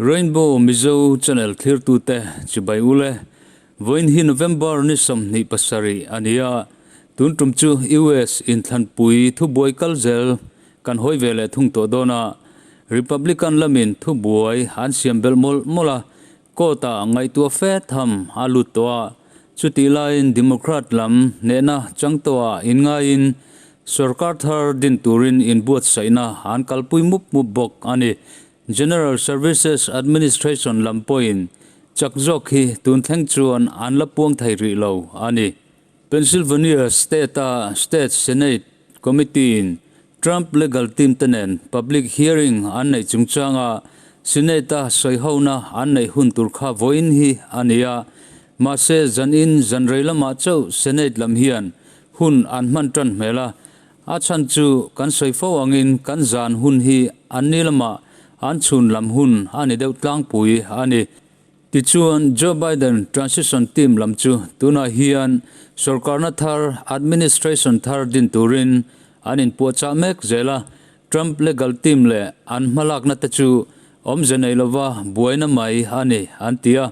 Rainbow Mizo channel thlirtute chibai ule. Vawiin hi November ni 27 a ni a, tun tum chu US inthlanpui thubuai kal zel kan hawi ve leh thung tawh dawn a. Republican lamin thubuai an siam belh mawlh mawlh a, court ah ngaihtuah fe tham a lut tawh a. Chutih laiin Democrat lam hnehna chang tawhah inngaiin sorkar thar din turin inbuatsaihna an kalpui mup mup bawk a ni. General Services Administration lam pawhin chak zawk hi tun thleng chuan an la puang thei rih lo a ni. Pennsylvania State-a State Senate Committee-in Trump legal team te nen public hearing an neih chungchanga Senate-a sawihona an neih hun tur kha vawiin hi a ni a, mahse zanin zan rei lamah chauh Senate lam hian hun an hman tan hmel a, A chhan chu kan sawi fo angin kan zan hun hi an ni lamah an chhun lam hun a ni deuh tlangpui a ni. Tichuan, Joe Biden transition team lam chu tunah hian sorkarna thar, administration thar din turin an inpuahchah mek zel a. Trump legal team leh an hmalakna te chu awmze nei lova buaina mai a ni an ti a.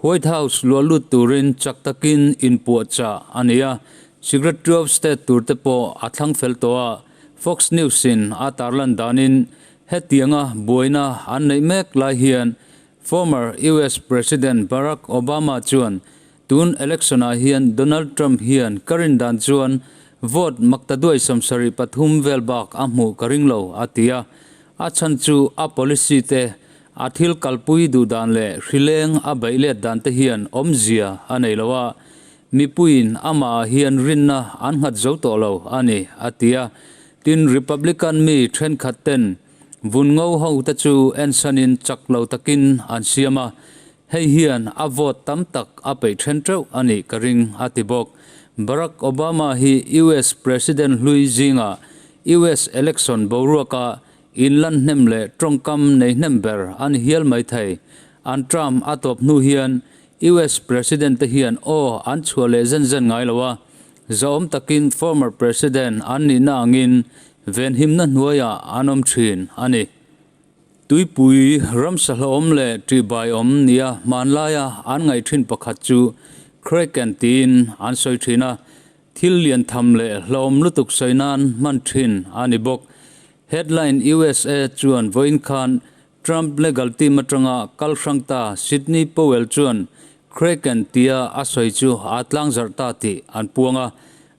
White House luah lut turin chak takin inpuahchah a ni a, Secretary of State tur te pawh a thlang fel tawh a, Fox News in a tarlan danin hetianga buaina an neih mek lai hian former US President Barack Obama chuan tun election ah hian Donald Trump hian ka rin dan chuan vote maktaduai 73 vel bak a hmuh ka ring lo a ti a, a chhan chu a policy te A thil kalpui duh dan leh hrileng a beih let dan te hian awmzia a nei lo a, mipuiin amah ah hian rinna an nghat zo tawh lo a ni, a ti a. Tin, Republican mi thenkhat ten vun ngo ho te chu ensanin chak lo takin an siam a, hei hian a vote tam tak a peih then teuh a nih ka ring, a ti bawk. Barack Obama hi US President hlui zingah US election boruaka In lan hnem leh tawngkam nei hnem ber a ni hial mai thei. An term a tawp hnu hian US President te hian aw an chhuah leh zen zen ngai lo a, zahawm takin former President an nihna angin venhimna hnuaiah an awm thin a ni. Tuipui ramsa hlauhawm leh ṭihbaiawm nia hmanlaia an ngaih thin pakhat chu Kraken tiin an sawi thin a, thil lian tham leh hlauhawm lutuk sawi nan hman thin a ni bawk. Headline USA chuan vawiin khan Trump legal team atanga kal hrang ta Sidney Powell chuan Kraken tia a sawi chu a tlangzarh ta tih an puang a.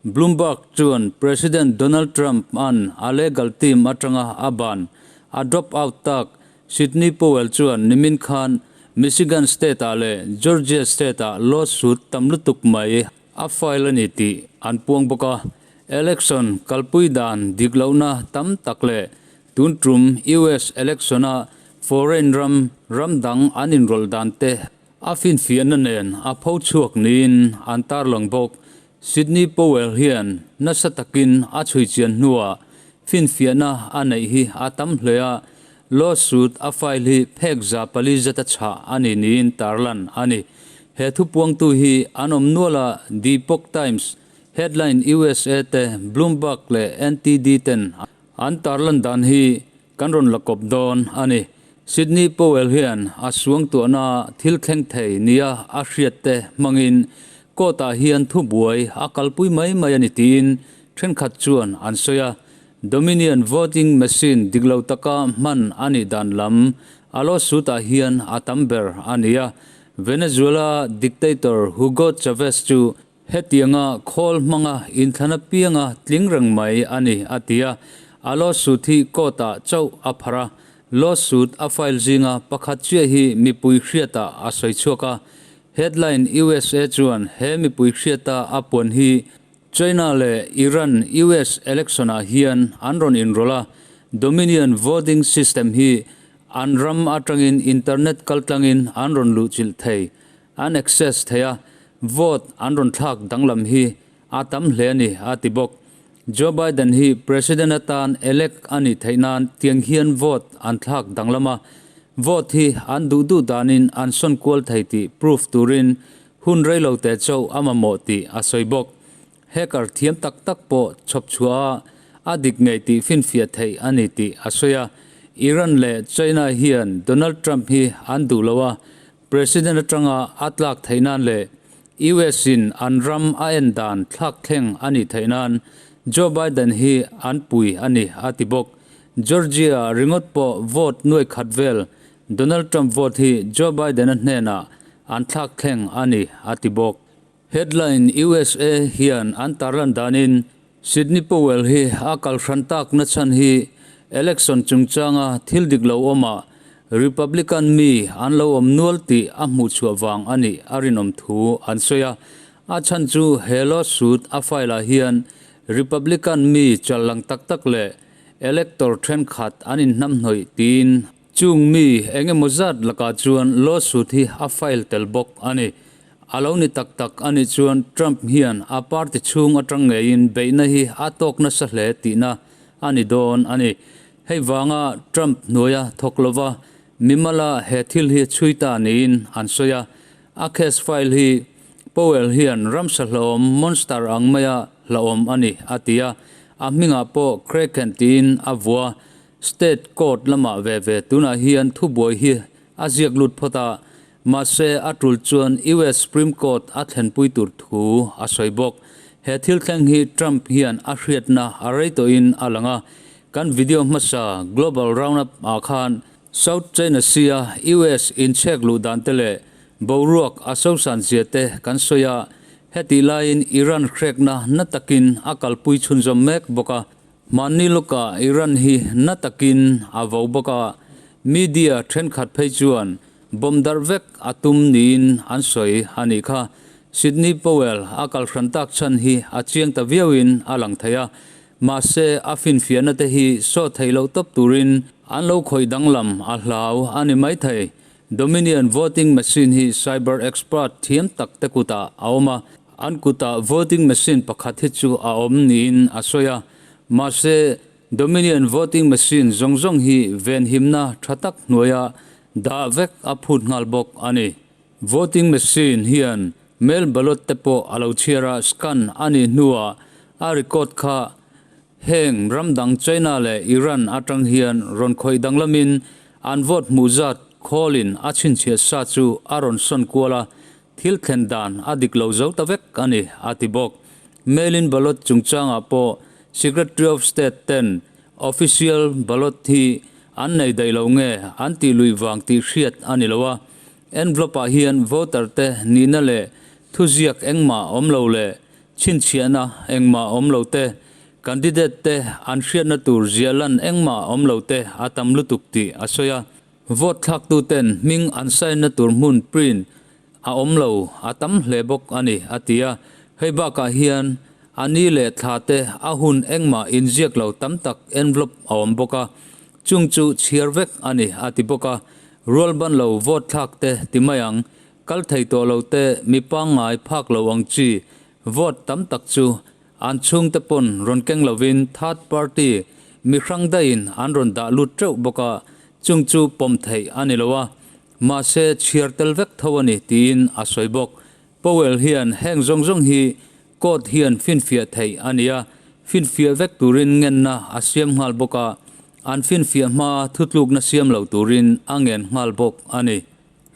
Bloomberg chuan President Donald Trump-a'n a legal team atanga a ban a drop out tak Sidney Powell chuan nimin khan Michigan State-ah leh Georgia State-ah lawsuit tam lutuk mai a file a ni tih an puang bawk a. Election kalpui dan dik lohna tam tak leh tun tum US election-a foreign ram ram dang an inrawlh dan te a finfiahna nen a pho chhuak niin an tarlang bawk. Sidney Powell hian nasa takin a chhui chian hnuah finfiahna a neih hi a tam hle a, lawsuit a file hi phek 400 zeta chhah a ni niin tarlan a ni. He thupuangtu hi an awm nual a, The Epoch Times Headline USA te Bloomberg leh NTD ten an tarlan dan hi kan rawn la kawp dawn a ni. Sidney Powell hian a suangtuahna thil thleng thei nia a hriat te hmangin court ah hian thubuai a kalpui mai mai a ni tiin thenkhat chuan an sawi a. Dominion voting machine dik lo taka hman a nih dan lam a lawsuit ah hian a tam ber a ni a. Venezuela dictator Hugo Chavez chu Hetianga khawl hmanga inthlan apianga tling reng mai a ni, a ti a. A lawsuit hi court-ah chauh a pharh a. Lawsuit a file zinga pakhat chiah hi mipui hriatah a sawi chhuak a. Headline USA chuan he mipui hriata a puan hi China leh Iran US election-ah hian an rawn inrawlh a. Dominion voting system hi an ram atangin internet kaltlangin an rawn luhchilh thei. An access thei a, vote an rawn thlak danglam hi a tam hle a ni, a ti bawk. Joe Biden hi President atan elect a nih theih nan tiang hian vote an thlak danglam a, vote hi an duh duh danin an sawn kual thei tih proof turin hun rei lo teh chauh a mamawh tih a sawi bawk. Hacker thiam tak tak pawh chhawp chhuah a, a dik ngei tih finfiah theih a ni tih a sawi a. Iran leh China hian Donald Trump hi an duh lo a, President atanga a tlak theih nan leh US in an ram a en dan thlak thleng a nih theih nan Joe Biden hi an pui a ni, a ti bawk. Georgia ringawt pawh vote nuai khat vel Donald Trump vote hi Joe Biden-a hnenah an thlak thleng a ni, a ti bawk. Headline, USA hian an tarlan danin Sidney Powell hi a kal hran tak nachhan hi election chungchanga thil dik lo awmah Republican mi an lo awm nual tih a hmuhchhuah vang a nih a rinawm thu an sawi a. A chhan chu he lawsuit a file ah hian Republican mi challang tak tak leh elector thenkhat an inhnamhnawih tiin Chung mi eng emaw zat lakah chuan lawsuit hi a file tel bawk a ni. A lo ni tak tak a nih chuan Trump hian a party chhung atang ngeiin beihna hi a tawk nasa hle tihna a ni dawn a ni. Hei vanga Trump hnuaia thawk lova mimala he thil hi chhui ta niin an sawi a. A case file hi Powell hian ramsa hlauhawm monster ang maia hlauhawm a ni a ti a, a hmingah pawh Kraken tiin a vua. State Court lamah ve ve tunah hian thubuai hi a ziak lut phawt a, mahse a tul chuan US Supreme Court a thlenpui tur thu a sawi bawk. He thil thleng hi Trump hian a hriatna a rei tawhin a lang a, kan video hmasa Global Roundup ah khan South China Sea a US inchhek luh dan te leh boruak a sosan zia te kan sawi a, hetih laiin Iran hrekna na takin a kalpui chhunzawm mek bawk a. Hmanni lawkah Iran hi na takin a vo bawk a, media thenkhat phei chuan bomb darh vek a tum niin an sawi a nih kha. Sidney Powell a kal hran tak chhan hi a chiang ta viauin a lang thei a, mahse a finfiahna te hi saw theih loh tawp turin an lo khawih danglam a hlau a ni maithei. Dominion voting machine hi cyber expert thiam tak te kutah a awm a, An kutah voting machine pakhat hi chu a awm niin a sawi a, mahse Dominion voting machine zawng zawng hi venhimna tha tak hnuaia dah vek a phut nghal bawk a ni. Voting machine hian mail ballot te pawh a lo chhiar a, scan a nih hnuah a record kha heng ram dang China leh Iran atang hian rawn khawih danglamin an vote hmuh zat khawlin a chhinchhiah sa chu a rawn sawn kual a, Thil thlen dan a dik lo zo ta vek a ni, a ti bawk. Mail-in ballot chungchangah pawh Secretary of State ten official ballot hi an nei daih lo nge an tih luih vang tih hriat a ni lo a. Envelope-ah hian voter te nihna leh thuziak engmah awm lo leh chhinchhiahna engmah awm lo te, candidate te an hriatna tur ziah lan engmah awm lo te a tam lutuk tih a sawi a. Vote thlaktuten hming an sign na tur hmun print a awm lo a tam hle bawk a ni, a ti a. Hei bakah hian a ni leh thla te a hun engmah inziak lo tam tak envelope a awm bawk a, chung chu chhiar vek a ni, a ti bawk a. Rual ban lo vote thlak te ti mai ang, kal thei tawh lo te mi pangngai phak lo ang chi vote tam tak chu An chhungte pawn rawn keng lovin third party mi hrang daihin an rawn dah lut teuh bawk a, chung chu pawm theih a ni lo a, mahse chhiar tel vek tho a ni tiin a sawi bawk. Powell hian heng zawng zawng hi court hian finfiah theih a ni a, finfiah vek turin ngenna a siam nghal bawk a, an finfiah hmaa thutlukna siam lo turin a ngen nghal bawk a ni.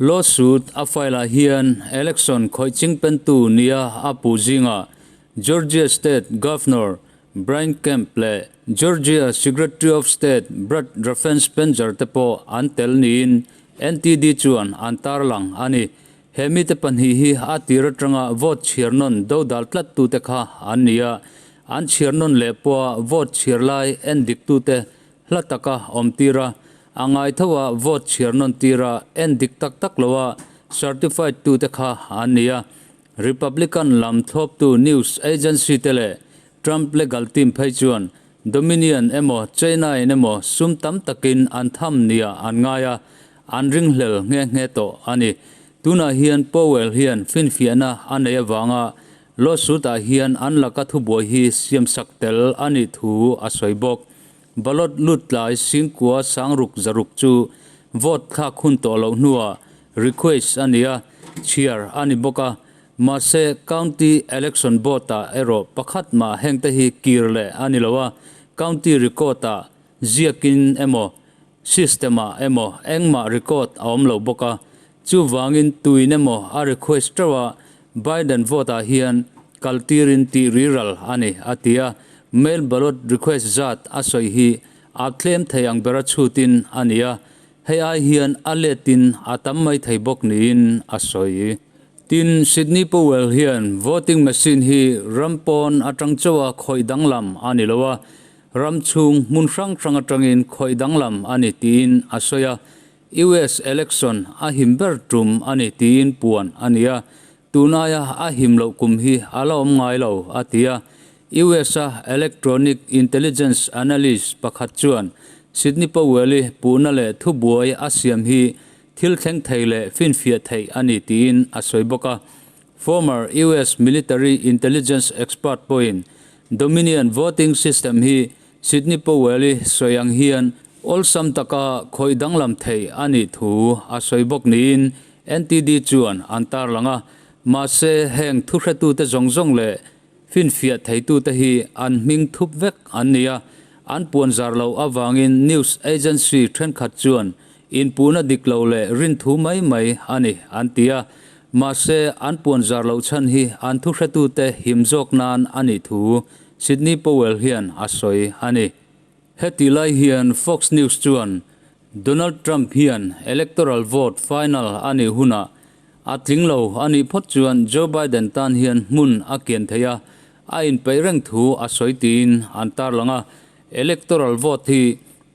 Lawsuit a file ah hian election khawih chingpentu nia a puh zingah Georgia State Governor Brian Kemp leh Georgia Secretary of State Brad Raffensperger te pawh an tel niin NTD chuan an tarlang a ni. He mite pahnih hi a tir atanga vote chhiar nawn dodal tlattute kha an ni a, an chhiar nawn leh pawha vote chhiar lai en diktute hla taka awm tir a, a ngai tho a vote chhiar nawn tir a, en dik tak tak lo a certified tute kha an ni a. Republican lam thlawptu news agency te leh Trump legal team phei chuan Dominion emaw China in emaw sum tam takin an tham nia an ngai a, an ringhlel nghe nghe tawh a ni. Tunah hian Powell hian finfiahna a nei avanga lawsuit ah hian an laka thubuai hi siamsak tel a nih thu a sawi bawk. Ballot lut tlai singkua sangruk zaruk chu vote thlak hun tawh loh hnuah request a ni a, chhiar a ni bawk a. Mahse, County Election Board-ah erawh pakhat mah hengte hi kir leh a ni lo a, County record-ah ziakin emaw, System ah emaw engmah record a awm lo bawk a, chuvangin tuin emaw a request teuh a, Biden vote ah hian kal tirin tih riral a ni, a ti a. Mail ballot request zat a sawi hi a tlem thei ang bera chhutin a ni a, hei ai hian a letin a tam mai thei bawk niin a sawi. Tin, Sidney Powell hian voting machine hi ram pawn atang chauha khawih danglam a ni lo a, ram chhung hmun hrang hrang atangin khawih danglam a ni tiin a sawi a, US election a him ber tum a ni tiin puan a ni a, tunaia a him loh kum hi a la awm ngai lo a ti a. US-a electronic intelligence analyst pakhat chuan Sidney Powell-i puhna leh thubuai a siam hi Thil thleng thei leh finfiah theih a ni tiin a sawi bawk a. Former US military intelligence expert pawhin Dominion voting system hi Sidney Powell-i sawi ang hian awlsam taka khawih danglam theih a nih thu a sawi bawk niin NTD chuan an tarlang a. Mahse, heng thuhretute zawng zawng leh Finfiah theitute hi an hming thup vek an ni a, an puan zar loh avangin news agency thenkhat chuan inpuhna dik lo leh rinthu mai mai a ni an ti a, mahse an puan zar loh chhan hi an thuhretute him zawk nan a nih thu Sidney Powell hian a sawi a ni. Heti lai hian Fox News chuan Donald Trump hian electoral vote final a nih hunah a tling lo a nih phawt chuan Joe Biden tan hian hmun a kian thei a, a inpeih reng thu a sawi tiin an tarlang a. Electoral vote hi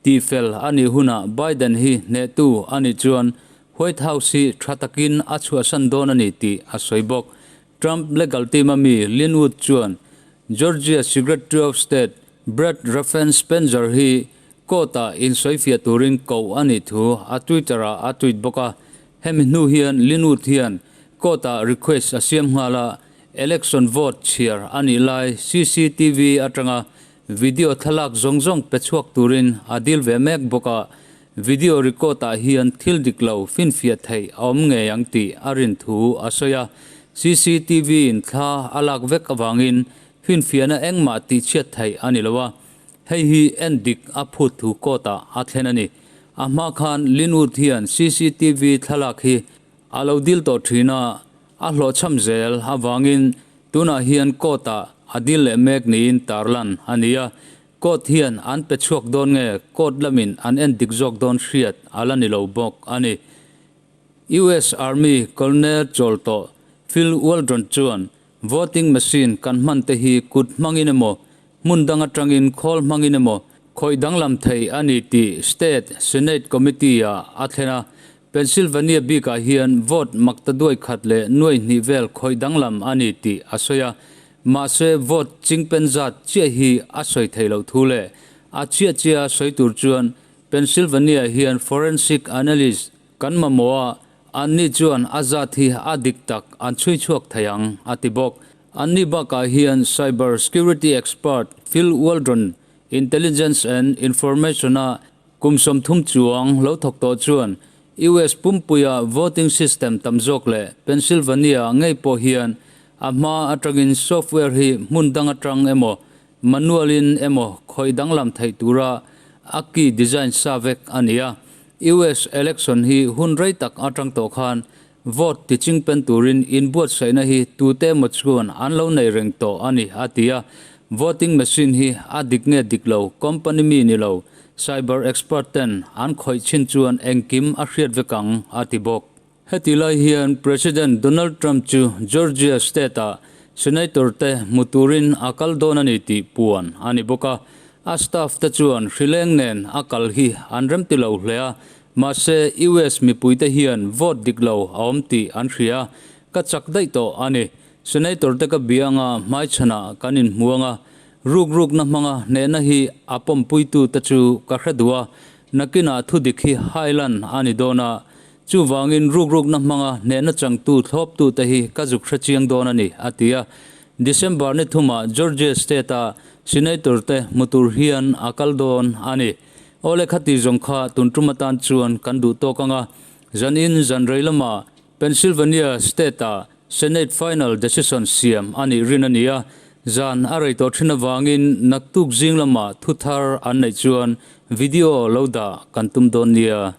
tihfel a nih hunah Biden hi hnehtu a nih chuan White House hi tha takin a chhuahsan dawn a ni tih a sawi bawk. Trump legal team a mi Lin Wood chuan Georgia Secretary of State Brad Raffensperger hi court-ah insawifiah turin koh a nih thu a Twitter-ah a tweet bawk a. Hemi hnu hian Lin Wood hian court-ah request a siam nghal a, election vote chhiar a nih lai CCTV atanga video thlalak zawng zawng pe chhuak turin a dil ve mek bawk a. Video record-ah hian thil dik lo finfiah theih a awm ngei ang tih a rin thu a sawi a. CCTV-in thla a lak vek avangin Finfiahna engmah tihchhiat theih a ni lo a, hei hi en dik a phut thu court-ah a thlen a ni. A hma khan Linwood hian cctv thlalak hi a lo dil tawh thin a, a hlawhchham zel avangin tunah hian court-ah a dil leh mek niin tarlan a ni a, court hian an pe chhuak dawn nge court lamin an en dik zawk dawn hriat a la ni lo bawk a ni. US Army Colonel chawl tawh Phil Waldron chuan Voting machine kan hman te hi kut hmangin emaw, hmun dang atangin khawl hmangin emaw khawih danglam thei a ni tih State Senate Committee ah a thlen a. Pennsylvania bikah hian vote makta duai khat leh nuai hnih vel khawih danglam a ni tih a sawi a. Mahse vote chingpen zat chiah hi a sawi thei loh thu leh a chiah chiah a sawi tur chuan Pennsylvania hian forensic analyst kan mamawh a, Anni chuan a zat hi a dik tak an chhui chhuak thei ang, a ti bawk. Anni bakah hian cyber security expert Phil Waldron, Intelligence and Information-a kum 30 chuang lo thawk tawh chuan US pumpuia voting system tam zawk leh Pennsylvania ngei pawh hian a hma atangin software hi hmun dang atang emaw manual-in emaw khawih danglam theih tura a key design sa vek a ni a. US election hi hun rei tak atang tawh khan vote ti chingpen turin inbuatsaihna hi tute emaw chuan an lo nei reng tawh a ni, a ti a. Voting machine hi a dik nge dik lo, company mi ni lo, cyber expert ten an khawih chin chuan engkim a hriat vek ang, a ti bawk. Heti lai hian President Donald Trump chu Georgia state-ah Senator te hmu turin a kal dawn a ni tih puan a ni bawk a. A staff te chuan hrileng nen a kal hi an remti lo hle a, mahse US mipuite hian vote dik lo a awm tih an hria. Ka chak daih tawh a ni. Senator te ka bia anga hmaichhanah kan inhmu anga, rukrukna hmanga hnehna hi a pawmpuitu te chu ka hre duh a, nakinah thudik hi hailan a ni dawn a, Chuvangin rukrukna hmanga hnehna changtu thlawptute hi ka zuk hre chiang dawn a ni, a ti a. December ni thumah Georgia State-a Senator te hmu tur hian a kal dawn a ni. Awle khati zawng kha tun tum atan chuan kan duh tawk ang a, zanin zan rei lamah Pennsylvania State-a Senate final decision siam a nih rin a ni a. Zan a rei tawh thin avangin naktuk zing lamah thu thar an neih chuan video lo dah kan tum dawn nia.